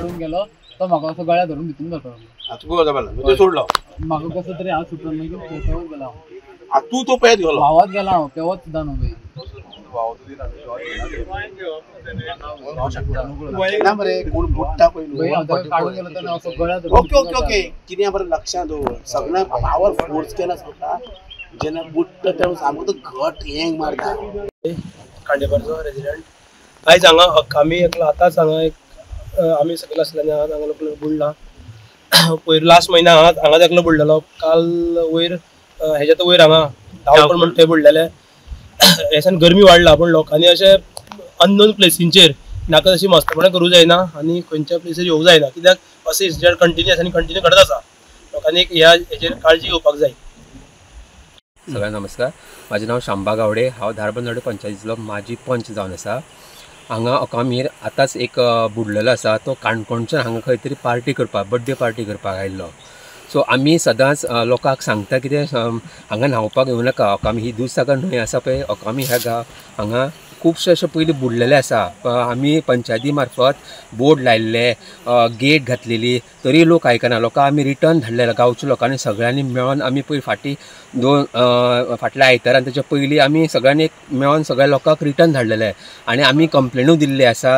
काडून गेलो तो म्हाका असो गळ्या धरून भितून धरपाक लागलो. सोडलो म्हाका कसो तरी हांव सुटलो, मागीर पेंवत गेलो हांव. तूं तो पेंवत गेलो? व्हांवत गेला हांव, पेंवत सुद्दां न्हू. ओके ओके ओके कितें बरें लक्षांत दवर, सगळ्यांक पावर फोर्स केला सांगता जेन्ना बुडटा तेन्ना सामको तो घट हेंग मारता. खांडेपारचो रेजिडंट. आयज हांगा आमी एकलो आतांच हांगा एक आमी सकयल आसल्यान हांगा लोक बुडला. पयर लास्ट म्हयन्या हांगा हांगाच एकलो बुडलेलो. काल वयर हेज्या तो वयर हांगा धांवपण म्हण थंय बुडलेले. हेसान गरमी वाडला पूण लोकांनी अशें अननोन प्लेसींचेर नाका तशी मस्तपणां करूं जायना आनी खंयच्या प्लेसीर येवंक जायना, कित्याक अशें इन्सिडंट कंटिन्यू आसा आनी कंटिन्यू घडत आसा. लोकांनी ह्या हेजेर काळजी घेवपाक जाय. सगळ्यांक नमस्कार, म्हाजें नांव शांबा गावडे. हांव धारबांदोडे पंचायतीचो माजी पंच जावन आसा. हांगा अकामीर आतांच एक बुडलेलो आसा, तो काणकोणच्यान हांगा खंय तरी पार्टी करपाक, बड्डे पार्टी करपाक आयिल्लो. सो आमी सदांच लोकांक सांगता कितें हांगा न्हांवपाक येवं नाका. अकामी ही दुधसागर न्हंय आसा पळय, अकामी ह्या गांव हांगा खुबशे अशे पयलीं बुडलेले आसा. आमी पंचायती मार्फत बोर्ड लायिल्ले, गेट घातलेली, तरी लोक आयकना. लोकांक आमी रिटर्न धाडलेले, गांवच्या लोकांनी सगळ्यांनी मेळोन आमी पयर फाटीं दोन फाटल्या आयतारा आनी तेच्या पयलीं आमी सगळ्यांनी एक मेळोन सगळ्या लोकांक रिटर्न धाडलेले आनी आमी कंप्लेनूय दिल्ली आसा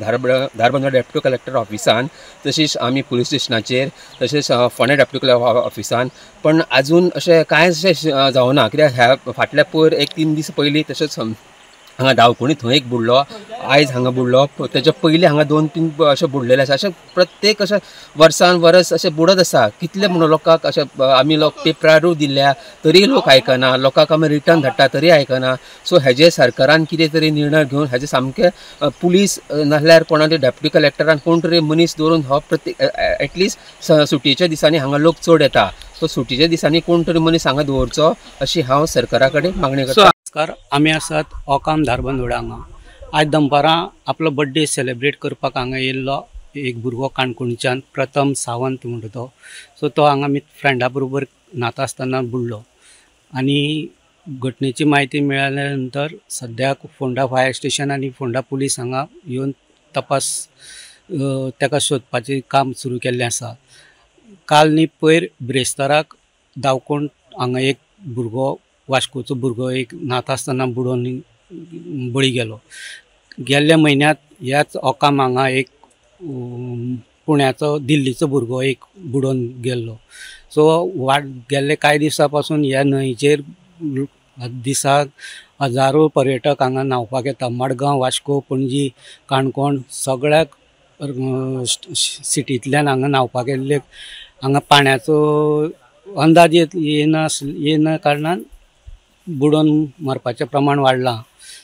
धारबांदोडा डेप्युटी कलेक्टर ऑफिसान, तशीच आमी पुलीस स्टेशनाचेर, तशेंच फोंडें डेप्युटी कलेक्टर ऑफिसान. पण आजून अशें कांयच अशें जावना, कित्याक ह्या फाटल्या पयर एक 3 दीस पयलीं तशेंच हांगा धांवपणी थंय एक बुडलो, आयज हांगा बुडलो, तेच्या पयलीं हांगा 2-3 अशें बुडलेले आसा. अशें प्रत्येक अशें वर्सान वरस अशें बुडत आसा. कितले म्हणून लोकांक अशें आमी लोक पेपरारूय दिल्या तरी लोक आयकना, लोकांक आमी रिटर्न धाडटा तरी आयकना. सो हेजे सरकारान कितें तरी निर्णय घेवन हेजे सामकें पुलीस नासल्यार कोणा तरी डेप्युटी कलेक्टरान कोण तरी मनीस दवरून हो प्रत्येक एटलिस्ट सुटयेच्या दिसांनी हांगा लोक चड येता, सो सुटयेच्या दिसांनी कोण तरी मनीस हांगा दवरचो अशी हांव सरकारा कडेन मागणी करता. नमस्कार, आमी आसात ओकाम धारबांदोडा हांगा. आयज दनपारां आपलो बड्डे सेलिब्रेट करपाक हांगा येयल्लो एक भुरगो काणकोणच्यान, प्रथम सावंत म्हणटा तो. सो तो हांगा आमी फ्रेंडा बरोबर न्हाता आसतना बुडलो आनी घटनेची म्हायती मेळ्ळ्या नंतर सद्याक फोंडा फायर स्टेशन आनी फोंडा पुलीस हांगा येवन तपास ताका सोदपाचें काम सुरू केल्लें आसा. काल न्ही पयर ब्रेस्ताराक दावकोण हांगा एक भुरगो, वास्कोचो भुरगो एक न्हाता आसतना बुडोवन बळी गेलो. गेल्ल्या म्हयन्यांत ह्याच ओकाम हांगा एक पुण्याचो, दिल्लीचो भुरगो एक बुडोवन गेल्लो. सो वाट गेल्ले कांय दिसां पासून ह्या न्हंयचेर दिसाक हजारो पर्यटक हांगा न्हांवपाक येता. मडगांव, वास्को, पणजी, काणकोण सगळ्याक सिटींतल्यान हांगा न्हांवपाक येयल्ले. हांगा पाण्याचो अंदाज येना कारणान बुडोवन मरपाचें प्रमाण वाडलां.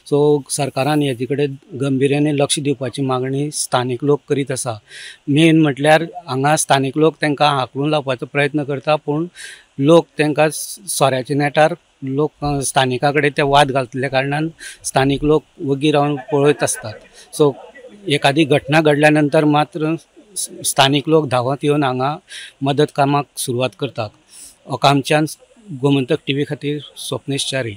सो सरकारान हेजे कडेन गंभीर्याने लक्ष दिवपाची मागणी स्थानीक लोक करीत आसा. मेन म्हटल्यार हांगा स्थानीक लोक तांकां हाकलून लावपाचो प्रयत्न करता, पूण लोक तांकां सोऱ्याच्या नेटार लोक स्थानिकां कडेन ते वाद घालतल्या कारणान स्थानीक लोक वगी रावन पळयत आसतात. सो एखादी घटना घडल्या नंतर मात्र स्थानीक लोक धांवत येवन हांगा मदत कामाक सुरवात करतात. ओकामच्यान गोमंतक टीव्ही खातीर स्वप्नेश च्यारी.